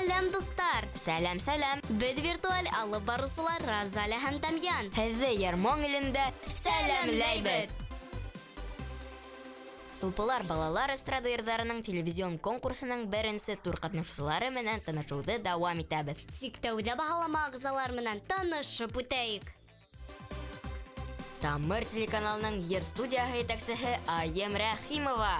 Сәләм, дуҫтар! Сәләм, сәләм! Беҙ виртуаль алып барыусылар Розалия һәм Тамьян. Һеҙҙе Йыр-моң илендә сәләмләйбеҙ! Сулпылар балалар эстрада йырҙарының телевизион конкурсының беренсе тур ҡатнашыусылары менән танышыуҙы дауам итәбеҙ. Тик тәүҙә баһалама ағзалар менән танышып үтәйек. Тамыр телеканалының йыр студияһы етәксеһе Айым Рәхимова.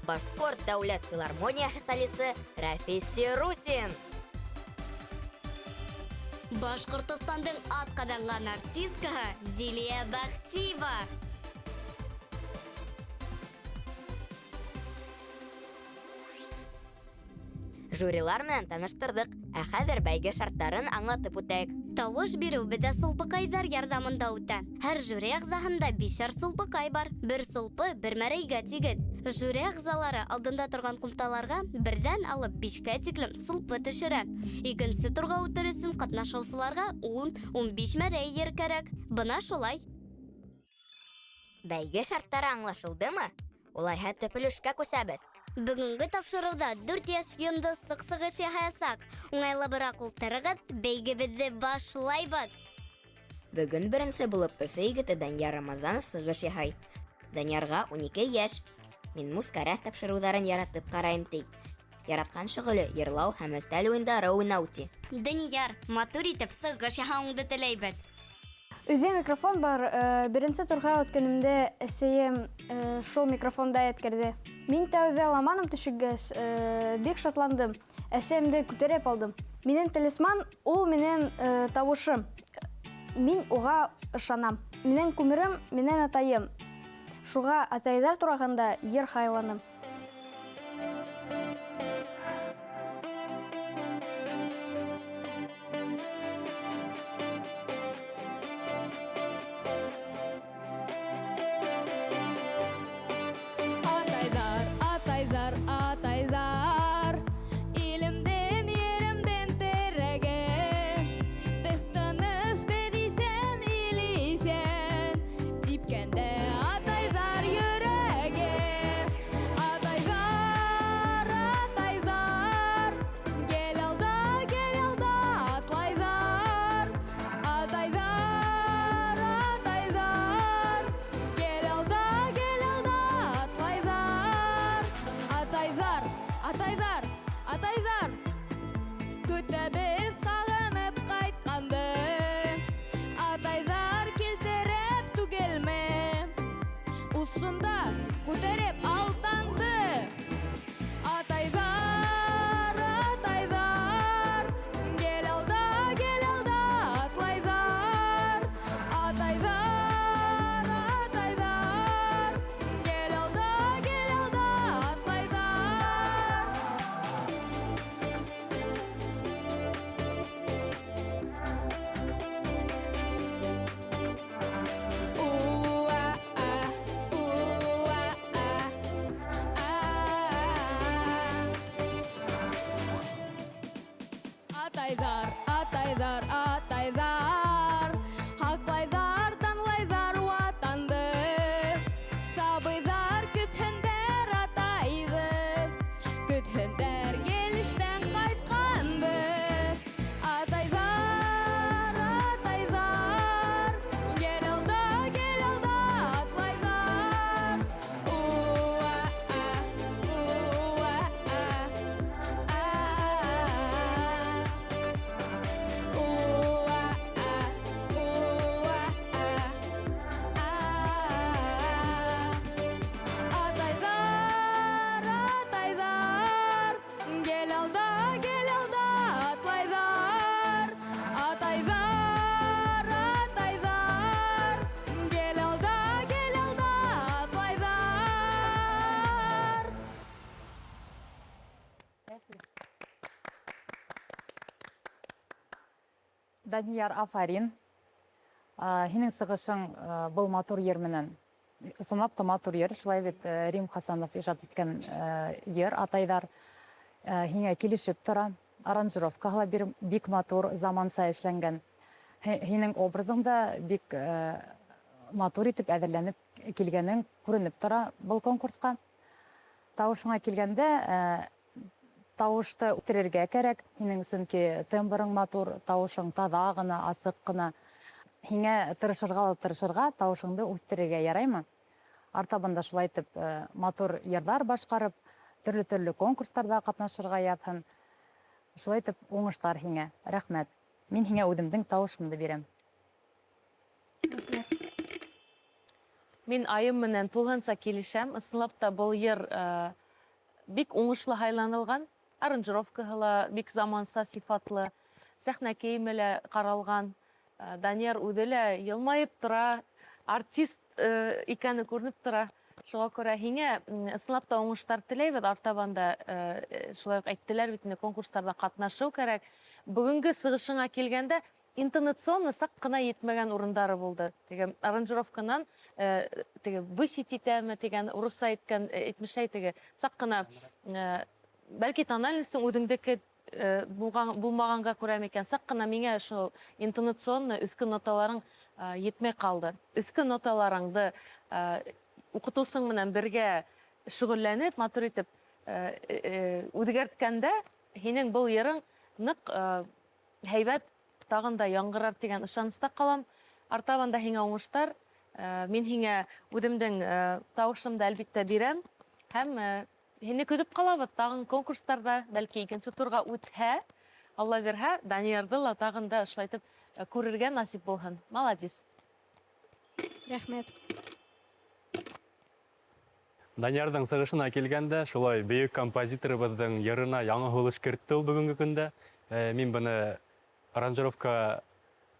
Башҡорт дәүләт филармонияһы солисы Рәфис Сирусин. Башҡортостандың атҡаҙанған артисткаһы Зилиә Бәхтиева. Жюрилар менән таныштырҙыҡ, ә хәҙер бәйге шарттарын аңлатып үтәйек. Тауыш биреү беҙҙә сулпыҡайҙар ярҙамында үтә. Һәр жюри ағзаһында бишәр сулпыҡай бар. Бер сулпы бер мәрәйгә тигеҙ. Жюри ағзалары алдында торған ҡумталарға берҙән алып бишкә тиклем сулпы төшөрә. Икенсе турға үтер өсөн ҡатнашыусыларға ун, 15 мәрәй ер кәрәк. Бына шулай. Бәйге шарттары аңлашылдымы? Улайһа төп өлөшкә күсәбеҙ. Бөгөнгө тапшырыуҙа дүрт йәш йондоҙ сыҡ-сығыш яһаясаҡ. Уңайлабыраҡ ултырығыҙ, бәйгебеҙҙе башлайбыҙ. Бөгөн беренсе булып Өфө егете Данияр Рамазанов сығыш яһай. Даниярға 12 йәш. Мин Мускарәҫ тапшырыуҙарын яратып ҡарайым, ти. Яратҡан шөғөлө йырлау һәм өҫтәл уйындары уйнау, ти. Данияр, матур итеп сығыш яһауыңды теләйбеҙ. Өйҙә микрофон бар. Беренсе турға үткәнемдә әсәйем шул микрофонда еткерҙе. Мин тәүҙә ламаным төшөгәс, бик шатландым. Әсәйемде күтәреп алдым. Минең талисман ул минең тауышым. Мин уға ышанам. Минең күмерем, минең атайым. Шуға атайҙар тураһында йыр һайланым. Атайҙар, атайҙар, атайҙар, илемдең, еремдең терәге. Беҙ тыныс, беҙ иҫән, ил иҫән, типкәндә атайҙар йөрәге. Атайҙар, атайҙар, гел алда, гел алда атлайҙар. Атайҙар, атайҙар, гел алда, гел алда атлайҙар. Атайҙар, атайҙар, атайҙар, көтәбеҙ һағынып ҡайтҡанды. Атайҙар килтереп түгелме, усында күтәреп алтанды. Атайҙар, атайҙар, гел алда, гел алда атлайҙар. Атайҙар, атайҙар, гел алда, гел алда атлайҙар. Атайҙар, атайҙар, атайҙар, һаҡлайҙар, данлайҙар ватанды. Сабыйҙар көтһөндәр атайҙы, көтһөндәр гел эштән ҡайтҡанды. Атайҙар, атайҙар, гел алда, гел алда атлайҙар. Уа-а, уа-а, а. Уа-а, уа-а, а. Атайҙар, атайҙар, гел алда, гел алда атлайҙар. Атайҙар, атайҙар, гел алда, гел алда атлайҙар. Данияр, афарин. Һинең сығышың был матур йыр менән. Ысынлап та матур йыр, шулай бит, Рим Хасанов ижад иткән йыр Атайҙар. Һиңә килешеп тора. Аранжировкаһы ла бик матур, заманса эшләнгән. Һинең образың да бик матур итеп әҙерләнеп килгәнең күренеп тора был конкурсҡа. Тауышыңа килгәндә, Тауышты үҫтерергә кәрәк. Һинең сөнки тембрың матур, тауышың таҙа ғына, асыҡ ҡына. Һиңә тырышырға ла тырышырға, тауышыңды үҫтерергә яраймы? Артабан да шулай итеп матур йырҙар башҡарып, төрлө-төрлө конкурстарҙа ҡатнашырға яҙһын. Шулай итеп уңыштар һиңә. Рәхмәт. Мин һиңә үҙемдең тауышымды бирәм. Мин айым менән тулыһынса килешәм. Ысынлап та был йыр бик уңышлы һайланылған. Аранжировкаһы ла бик заманса сифатлы. Сәхнә кейеме лә ҡаралған. Данияр үҙе лә йылмайып тора, артист икәне күренеп тора. Шуға күрә һиңә ысынлап та уңыштар теләйбеҙ. Артабан да шулай уҡ әйттеләр бит инде, конкурстарҙа ҡатнашыу кәрәк. Бөгөнгө сығышыңа килгәндә интонационно саҡ ҡына етмәгән урындары булды. Теге аранжировканан теге высить итәме тигән урыҫса әйткән, әйтмешәй теге саҡ ҡына, бәлки тональностың үҙеңдеке булмағанға күрә микән, саҡ ҡына миңә шул интонационно өҫкө ноталарың етмәй ҡалды. Өҫкө ноталарыңды уҡытыусың менән бергә шөғөлләнеп, матур итеп үҙгәрткәндә һинең был йырың ныҡ һәйбәт тағын да яңғырар тигән ышаныста ҡалам. Артабан да һиңә уңыштар. Мин һиңә үҙемдең тауышымды әлбиттә бирәм һәм һине көтөп ҡалабыҙ тағын конкурстарҙа, бәлки икенсе турға үтһә, Алла бирһә, Даниярҙы ла тағын да ошолай итеп күрергә насип булһын. Молодец. Рәхмәт. Даниярҙың сығышына килгәндә, шулай бөйөк композиторыбыҙҙың йырына яңы һулыш кертте ул бөгөнгө көндә. Мин быны аранжировка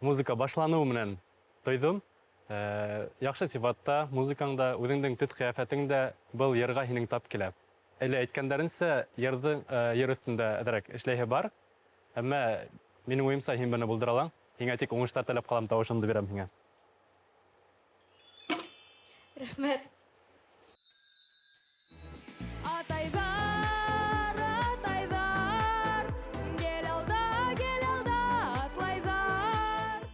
музыка башланыу менән тойҙом. Яҡшы сифатта музыкаң да, үҙеңдең төҫ ҡиәфәтең дә был йырға һинең тап килә. Әле әйткәндәренсә, йыр өҫтөндә әҙерәк эшләйһе бар. Әммә минең уйымса, һин быны булдыра алаң. Һиңә тик уңыштар теләп ҡалам, тауышымды бирәм һиңә. Рәхмәт. Атайҙар, атайҙар, кел алда, кел алда, атлайҙар.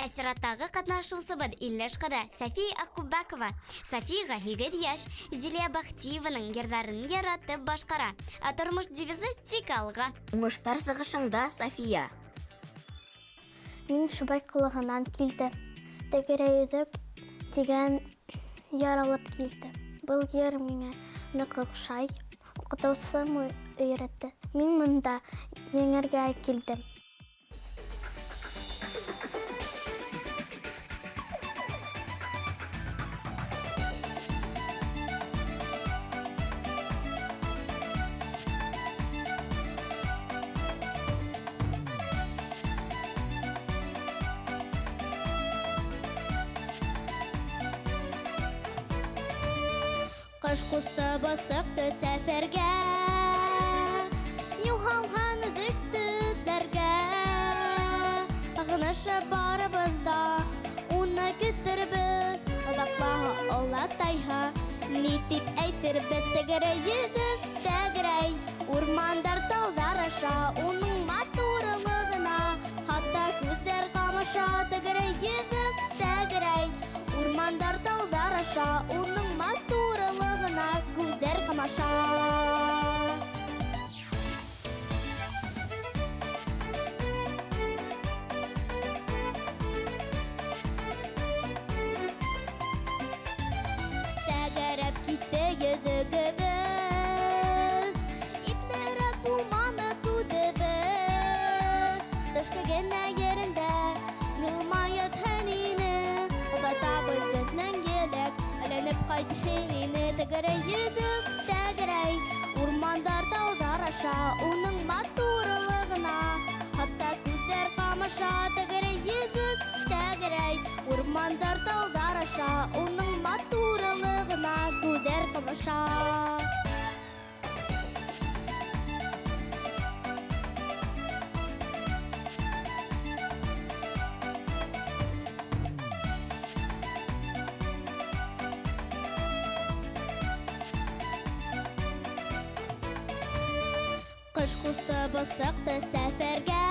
Ә сираттағы ҡатнашыусыбыҙ Иллеш ҡыҙы София Акубакова. Софияға 8 йәш, Зилия Бахтиеваның йырҙарын яратып башҡара. Ә тормош девизы тик алға. Уңыштар сығышыңда, София. Мин Шубай ҡалаһынан килдем. Тәгәрәйҙек тигән йыр алып килдем. Был йыр миңә ныҡ оҡшай. Уҡытыусым өйрәтте. Мин бында еңергә килдем. Ҡыш ҡусты бысыҡты сәфәргә, юғалған өҙөктө эҙләргә. Һағынышып барыбыҙ да уны көтөрбөҙ. Оҙаҡлаһа олатайһа, ни тип әйтербеҙ? Тәгәрәй йөҙөк, тәгәрәй, урмандар, тауҙар аша, уның матурлығына хатта күҙҙәр ҡамаша. Тәгәрәй йөҙөк, тәгәрәй, урмандар, тауҙар аша, уның матурлығына күҙҙәр ҡамаша. Тәгәрәп китте йөҙөгөбөҙ, иплерәк булманы түҙебеҙ. Тышҡы генә ерендә йылмайып һин ине, оҙатабыҙ беҙ мәңгелек, әйләнеп ҡайтһын ине. Тәгәрәй йөҙөк, тәгәрәй, урмандар, тауҙар аша, уның матурлығына хатта күҙҙәр ҡамаша. Тәгәрәй йөҙөк, тәгәрәй, урмандар, тауҙар аша, уның матурлығына күҙҙәр ҡамаша. Ҡыш ҡусты бысыҡты сәфәргә,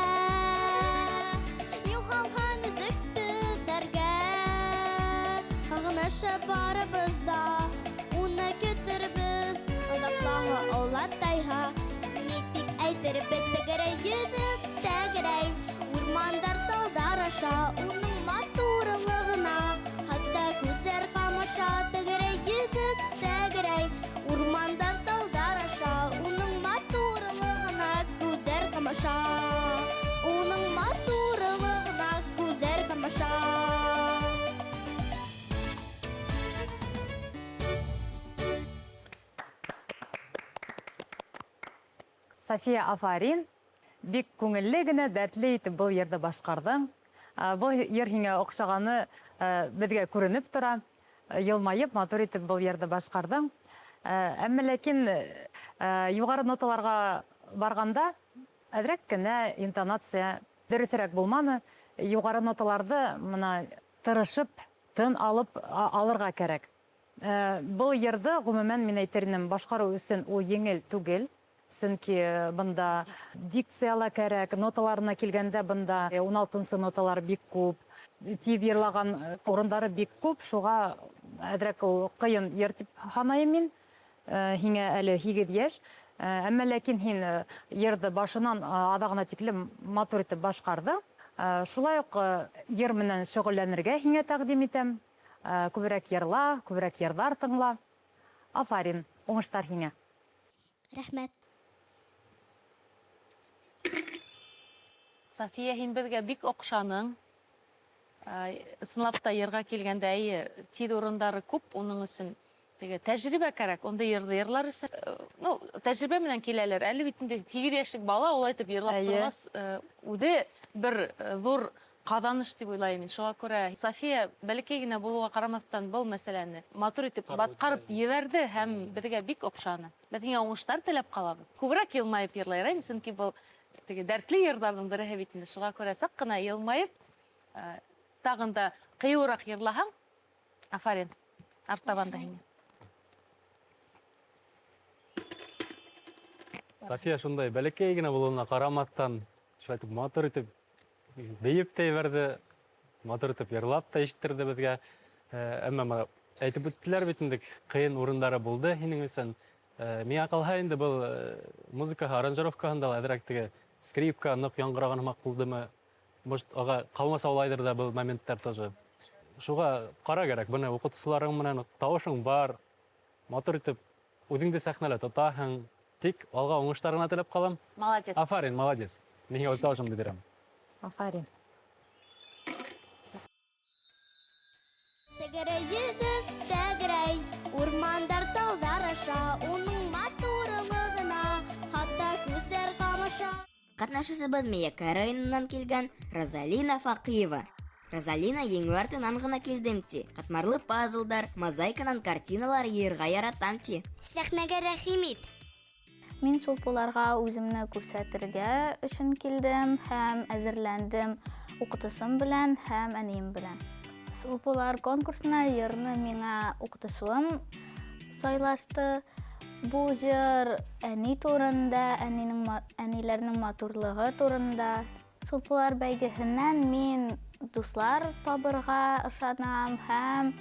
юғалған өҙөктө эҙләргә. Һағынышып барыбыҙ да уны көтөрбөҙ. Оҙаҡлаһа олатайһа, ни тип Терпе тәгәрәй, йөҙөк тәгәрәй, урмандар, тауҙар аша, уның матурлығына хатта күҙҙәр ҡамаша. Тәгәрәй, йөҙөк тәгәрәй, урмандар, тауҙар аша, уның матурлығына күҙҙәр ҡамаша. Уның матурлығына күҙҙәр ҡамаша. София, афарин! Бик күңелле генә, дәртле итеп был йырҙы башҡарҙың. Был йыр һиңә оҡшағаны беҙгә күренеп тора. Йылмайып, матур итеп был йырҙы башҡарҙың. Әммә ләкин юғары ноталарға барғанда әҙерәк кенә интонация дөрөҫөрәк булманы. Юғары ноталарҙы мына тырышып, тын алып алырға кәрәк. Был йырҙы ғөмүмән мин әйтер инем, башҡарыу өсөн ул еңел түгел. Сөнки бында дикция ла кәрәк, ноталарына килгәндә бында 16-нсы ноталар бик күп, тиҙ йырлаған урындары бик күп, шуға әҙерәк ул ҡыйын йыр тип һанайым мин. Һиңә әле 8 йәш. Әммә ләкин һин йырҙы башынан аҙағына тиклем матур итеп башҡарҙың. Шулай уҡ йыр менән шөғөлләнергә һиңә тәҡдим итәм. Күберәк йырла, күберәк йырҙар тыңла. Афарин, уңыштар һиңә. Рәхмәт. София, һин беҙгә бик оҡшаның. Ысынлап та йырға килгәндә, эйе, тиҙ урындары күп, уның өсөн теге тәжрибә кәрәк. Ундай йырҙы йырлар өсөн, тәжрибә менән киләләр. Әле бит инде 8 йәшлек бала улай итеп йырлап тормас, үҙе бер ҙур ҡаҙаныш тип уйлайым мин. Шуға күрә София бәләкәй генә булыуға ҡарамаҫтан был мәсьәләне матур итеп батҡарып ебәрҙе һәм беҙгә бик оҡшаны. Беҙ һиңә уңыштар теләп ҡалабыҙ. Күберәк йылмайып йырлайым, сөнки был теге дәртле йырҙарҙың береһе бит инде. Шуға күрә саҡ ҡына йылмайып, тағын да ҡыйыуыраҡ йырлаһаң, афарин, артабан да һиңә. София шундай бәләкәй генә булыуына ҡарамаҫтан, шулай итеп матур итеп бейеп тә ебәрҙе, матур итеп йырлап та ишеттерҙе беҙгә. Әммә бына әйтеп үттеләр бит инде, ҡыйын урындары булды һинең өсөн. Миңә ҡалһа инде был музыкаһы, аранжировкаһында ла әҙерәк теге скрипка ныҡ яңғыраған һымаҡ булдымы? Может, ага ҡалмасаулайҙыр ҙа был моменттар тоже. Шуға ҡара кәрәк, быны уҡытыусыларың менән тауышың бар, матур итеп үҙеңде сәхнәлә тотаһың. Тик алға уңыштар ғына теләп ҡалам. Молодец. Афарин, молодец. Мин һиңә үҙ тауышымды бирәм. Афарин. Тәгәрәй, йөҙөк тәгәрәй, урмандар, тауҙар аша, уның матурлығына хатта күҙҙәр ҡамаша. Ҡатнашысыбыҙ Миәкә районынан килгән Розалина Фаҡиева. Розалина еңеү артынан ғына килдем ти. Ҡатмарлы пазлдар, мозаиканан картиналар йыйырға яратам ти. Сәхнәгә рәхим ит. Мин сулпыларға үҙемде күрһәтергә өсөн килдем һәм әҙерләндем уҡытыусым белән һәм әнейем белән. Сулпылар конкурсына йырны миңә уҡытыусым сайлашты. Бу йыр әни турында, әниләрнең матурлығы турында. Сулпылар бәйгеһенән мин дуҫлар табырға ышанам һәм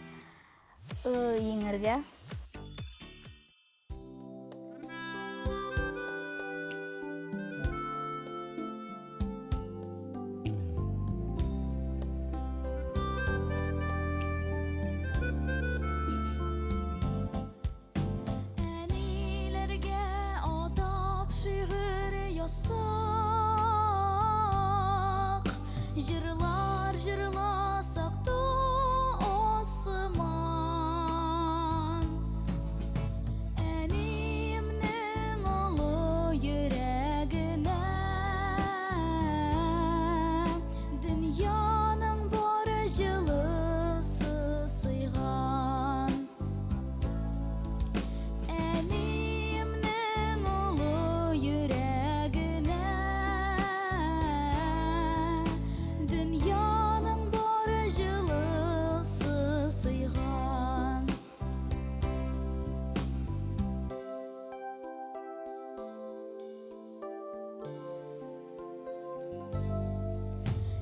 еңергә. Әниләргә атап шиғыр язсаҡ, җырлар җырласаҡ та асыман. Әниемнең оло йөрәгенә дөньяның бары җылысы сыйган. Әниемнең оло йөрәгенә дөньяның бары җылысы сыйган.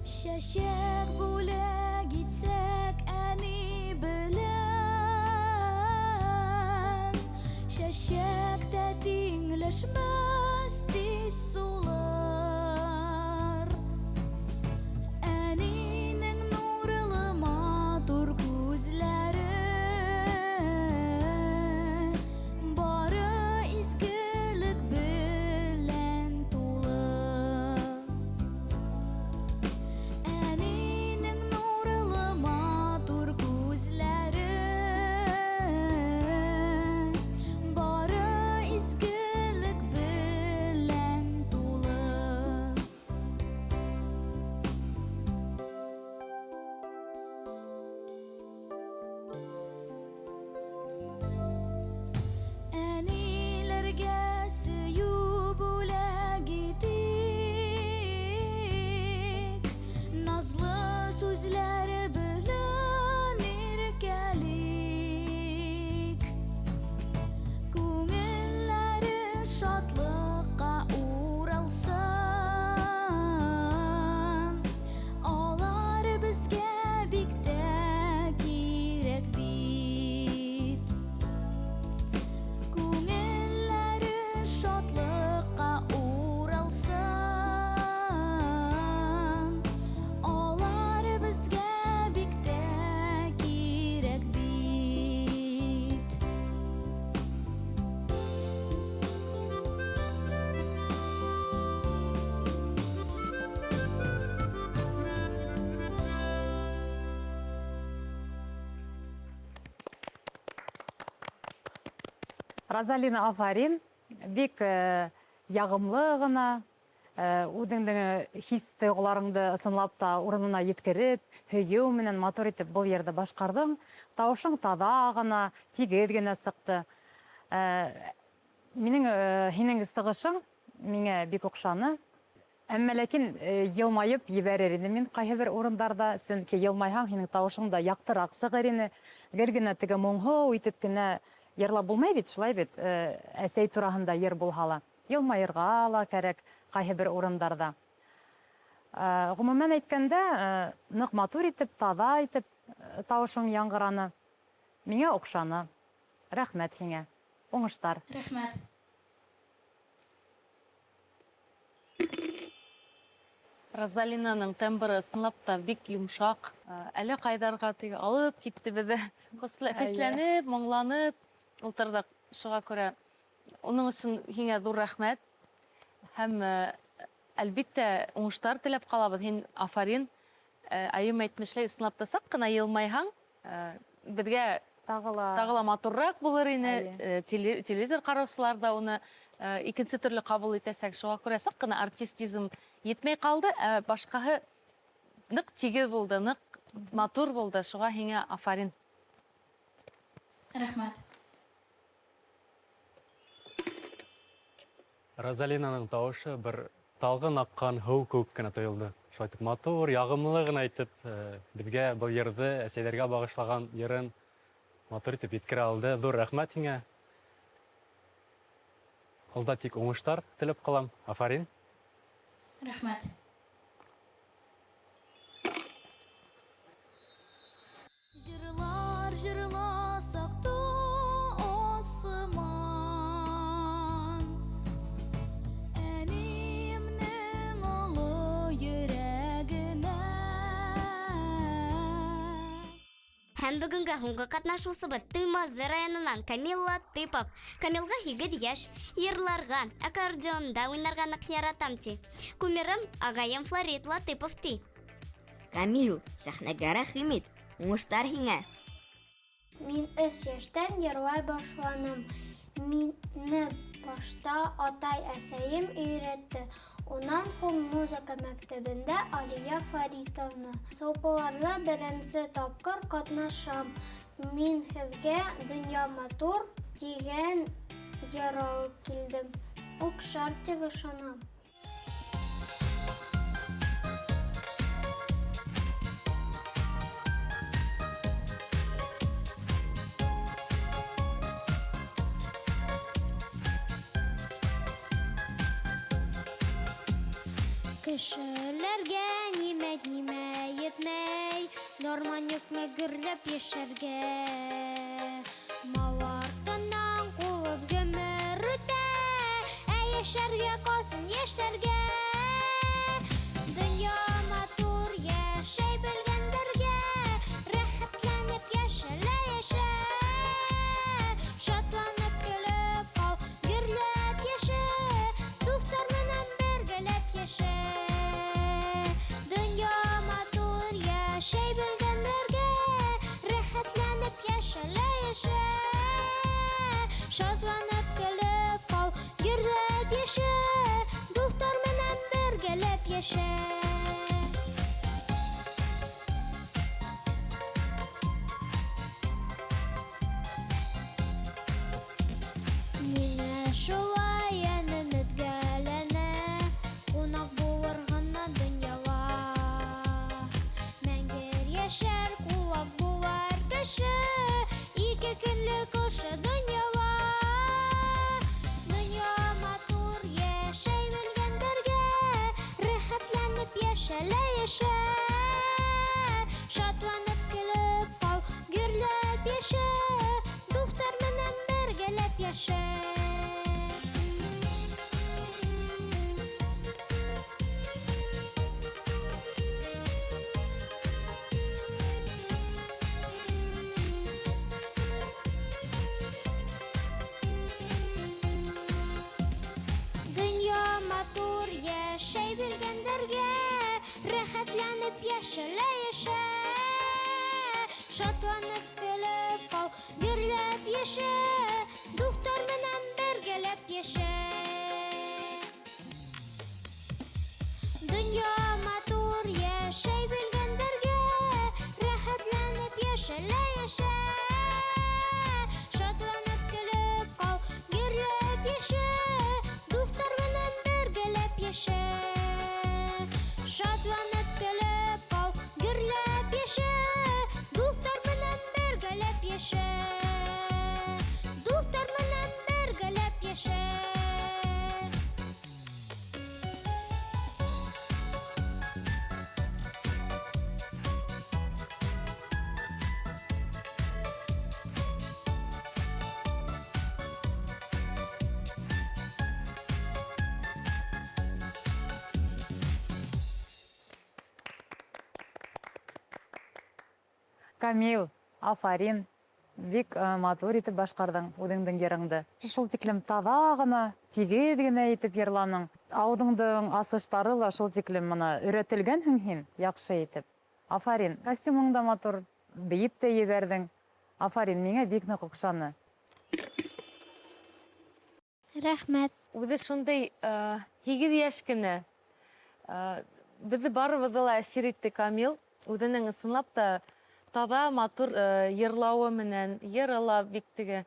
Чәчәк бүләк итсәк әни белән, чәчәк тә тиңләшмәс тиз сулар. Розалина, афарин. Бик яғымлы ғына, үҙеңдең хис тойғоларыңды ысынлап та урынына еткереп, һөйөү менән матур итеп был йырҙы башҡарҙың. Тауышың таҙа ғына, тигеҙ генә сыҡты. Минең һинең сығышың миңә бик оҡшаны. Әммә ләкин йылмайып ебәрер инем мин ҡайһы бер урындарҙа, сөнки йылмайһаң, һинең тауышың да яҡтыраҡ сығыр ине. Гел генә теге моңһоу итеп кенә йырлап булмай бит, шулай бит, әсәй тураһында йыр булһа ла. Йылмайырға ла кәрәк ҡайһы бер урындарҙа. Ғөмүмән әйткәндә, ныҡ матур итеп, таҙа итеп тауышың яңғыраны. Миңә оҡшаны. Рәхмәт һиңә. Уңыштар. Рәхмәт. Розалинаның тембры ысынлап та бик йомшаҡ. Әллә ҡайҙарға теге алып китте беҙҙе. Хисләнеп, моңланып ултырҙыҡ. Шуға күрә уның өсөн һиңә ҙур рәхмәт. Һәм әлбиттә уңыштар теләп ҡалабыҙ. Һин афарин. Айым әйтмешләй, ысынлап та саҡ ҡына йылмайһаң, беҙгә Тағы ла тағы ла матурыраҡ булыр ине. Әйе. Телевизор ҡараусылар ҙа уны икенсе төрлө ҡабул итәсәк. Шуға күрә саҡ ҡына артистизм етмәй ҡалды, ә башҡаһы ныҡ тигеҙ булды, ныҡ матур булды. Шуға һиңә афарин. Рәхмәт. Розалинаның тауышы бер талғын аҡҡан һыу кеүек кенә тойолдо. Шулай итеп матур, яғымлы ғына итеп, беҙгә был йырҙы, әсәйҙәргә бағышлаған йырын матур итеп еткерә алды. Ҙур рәхмәт һиңә. Алда тик уңыштар теләп ҡалам. Афарин. Рәхмәт. Җырлар җырласак та осман, әниемнең олы йөрәгенә. Һәм бөгөнгә һуңғы ҡатнашыусыбыҙ Туймазы районынан Камил Латыпов. Камилға 8 йәш, йырларға, аккордеонда уйнарға ныҡ яратам ти. Кумирым ағайым Флорид Латыпов ти. Камил, сәхнәгә рәхим ит, уңыштар һиңә. Мин 3 йәштән йырлай башланым. Мине башта атай-әсәйем өйрәтте. Унан һуң музыка мәктәбендә Алия Фаритовна. Сулпыларҙа беренсе тапҡыр ҡатнашам. Мин һеҙгә Донъя матур тигән йыр алып килдем. Оҡшар тип ышанам. Кешеләргә нимә-нимә етмәй, норман юҡмы гөрләп йәшәргә. Мал артынан ҡыуып ғүмер үтә, ә йәшәргә ҡалсын йәшәргә. Донъя матур йәшәй белгәндәргә, рәхәтләнеп йәшәлә йәшә. Шатланып көлөп ҡал, гөрләп йәшә, дуҫтар менән бергәләп йәшә. Донъя матур йәшәй белгәндәргә, рәхәтләнеп йәшәлә йәшә. Шатланып көлөп ҡал, гөрләп йәшә, дуҫтар менән бергәләп йәшә. Ниңә шулай йәнем өҙгәләнә, ҡунаҡ булыр ғына донъяла. Мәңге йәшәр, ҡыуаҡ булыр кеше, ике көнлөк ошо донъяла. Донъя матур йәшәй белгәндәргә, рәхәтләнеп йәшәлә йәшә. Шатланып көлөп ҡал, гөрләп йәшә, дуҫтар менән бергәләп йәшә. Донъя матур йәшәй белгәндәргә, рәхәтләнеп йәшәлә йәшә. Шатланып көлөп ҡал, гөрләп йәшә, дуҫтар Дуҫтар менән бергәләп йәшә. Дөнья матур йәшәй белгәндәргә, рәхәтләнеп йәшә лә йәшә. Шатланып көлөп ҡал, гөрләп йәшә, дуҫтар менән бергәләп йәшә. Шатланып көлөп ҡал, гөрләп йәшә, дуҫтар менән бергәләп йәшә. Дуҫтар менән бергәләп йәшә. Камил, афарин. Бик матур итеп башҡарҙың үҙеңдең йырыңды. Шул тиклем таҙа ғына, тигеҙ генә итеп йырланың. Ауыҙыңдың асыштары ла шул тиклем мына өйрәтелгәнһең һин яҡшы итеп. Афарин. Костюмың да матур, бейеп тә ебәрҙең. Афарин, миңә бик ныҡ оҡшаны. Рәхмәт. Үҙе шундай 8 йәш кенә. Беҙҙе барыбыҙҙы ла әсир итте Камил. Үҙенең ысынлап та таҙа, матур йырлауы менән, йыры ла бик теге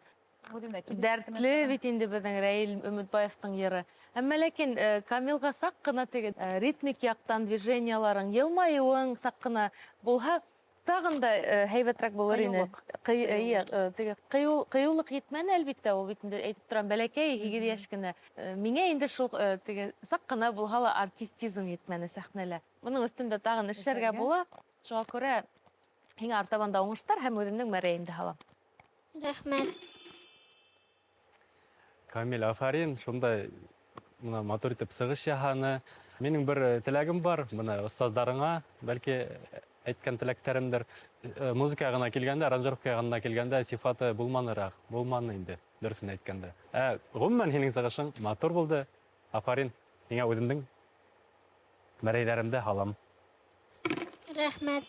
дәртле бит инде беҙҙең Рәил Өмөтбаевтың йыры. Әммә ләкин Камилға саҡ ҡына теге ритмик яҡтан движенияларың, йылмайыуың саҡ ҡына булһа, тағын да һәйбәтрәк булыр ине. Теге ҡыйыулыҡ етмәне әлбиттә, ул бит инде әйтеп торам, бәләкәй 8 йәш кенә. Миңә инде шул теге саҡ ҡына булһа ла артистизм етмәне сәхнәлә. Бының өҫтөндә тағын эшләргә була. Шуға күрә һиңә артабан да уңыштар һәм үҙемдең мәрәйемде һалам. Рәхмәт. Камил, афарин, шундай мына матур итеп сығыш яһаны. Минең бер теләгем бар, бына остаздарыңа, бәлки әйткән теләктәремдер. Музыка яғына килгәндә, аранжировка яғына килгәндә сифаты булманыраҡ, булманы инде, дөрөҫөн әйткәндә. Ғөмүмән һинең сығышың матур булды. Афарин, һиңә үҙемдең мәрәйҙәремде һалам. Рәхмәт.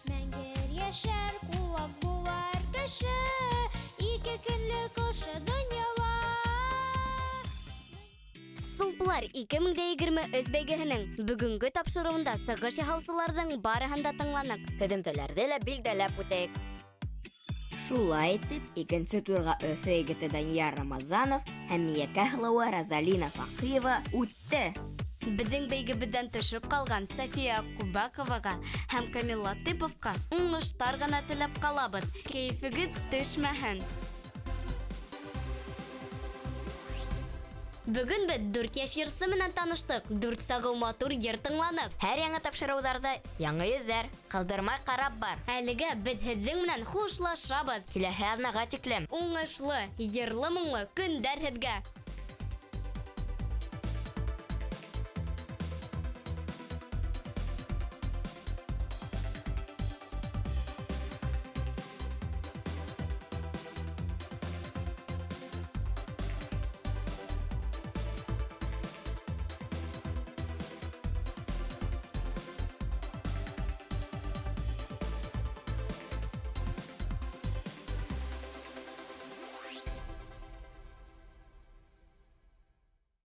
Мәңгер йәшәр, ҡыуаҡ булыр кеше, ике көнлөк ошо донъяла. Сулпылар 2023 бәйгеһенең бөгөнгө тапшырыуында сығыш яһаусыларҙың барыһын да тыңланыҡ. Һөҙөмтәләрҙе лә билдәләп үтәйек. Шулай итеп, икенсе турға Өфө егете Данияр Рамазанов һәм Миәкә һылыуы Розалина Фаҡиева үтте. Беҙҙең бәйгебеҙҙән төшөп ҡалған София Кубаковаға һәм Камил Латыповҡа уңыштар ғына теләп ҡалабыҙ. Кәйефегеҙ төшмәһен. Бөгөн беҙ 4 йәш йырсы менән таныштыҡ, 4 сағыу матур йыр тыңланыҡ. Һәр яңы тапшырыуҙарҙа яңы йөҙҙәр, ҡалдырмай ҡарап бар. Әлегә беҙ һеҙҙең менән хушлашабыҙ. Киләһе аҙнаға тиклем. Уңышлы, йырлы-моңло көндәр һеҙгә.